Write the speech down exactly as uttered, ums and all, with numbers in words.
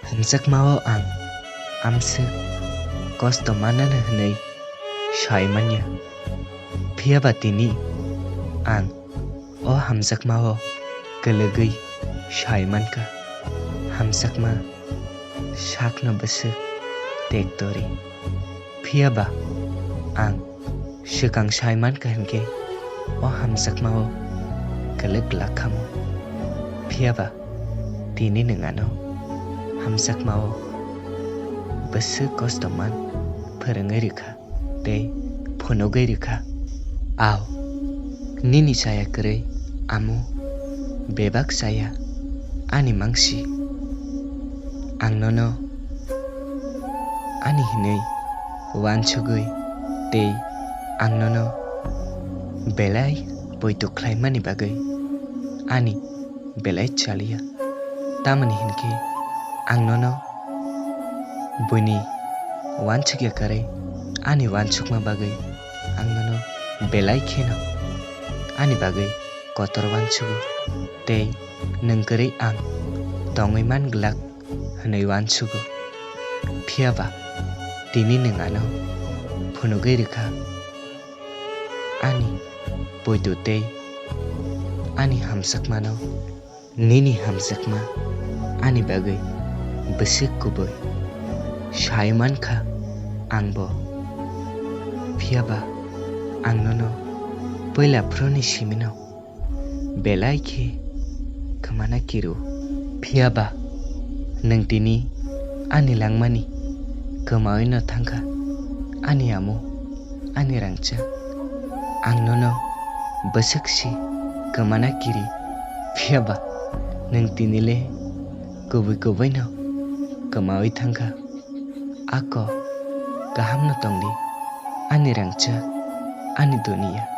Hamjakmao ang amswk kosto mananw hwnwi sai manya. Phiyaba tini ang o hamjakmao kwlwgwi sai mankha. Hamjakma sakno bwswk tektori. Phiyaba ang swkang sai mankha hinkhe o hamjakmao kwlwk glak khamu. Phiyaba tini nwng ano hamjakmao bwswk kosto man phwrwngwi rwkha tei phunugwi rwkha. Ao, nini chaya kwrwi amo bebak chaya ani mangsi. Ang nono ani hinwi uansugwi tei ang nono belai poito khlaimani bagwi ani belai chaliya. Tamoni hinkhe ang nono buini uansukya kwrwi ani uansukma bagwi ang nono belai kheno ani bagwi kotor uansugo tei nwng kwrwi ang tongwi man glak hwnwi uansugo. Phiyaba tini nwng ano phunugwi rwkha ani poito tei ani hamjakmano. Nini hamjakma ani bagwi bwswk kubui sai mankha angbo. Phiyaba ang nono puila phuruni simino belai khe kwmana kiru. Phiyaba nwng tini ani langmani kwmawi no thangkha, ani amo, ani rangchak. Ang nono bwswk si kwmana kiri, phiyaba nwng tini le kubui kubui no kwmawi thangkha. Ako kaham no tongdi, ani rangchak, ani duniya.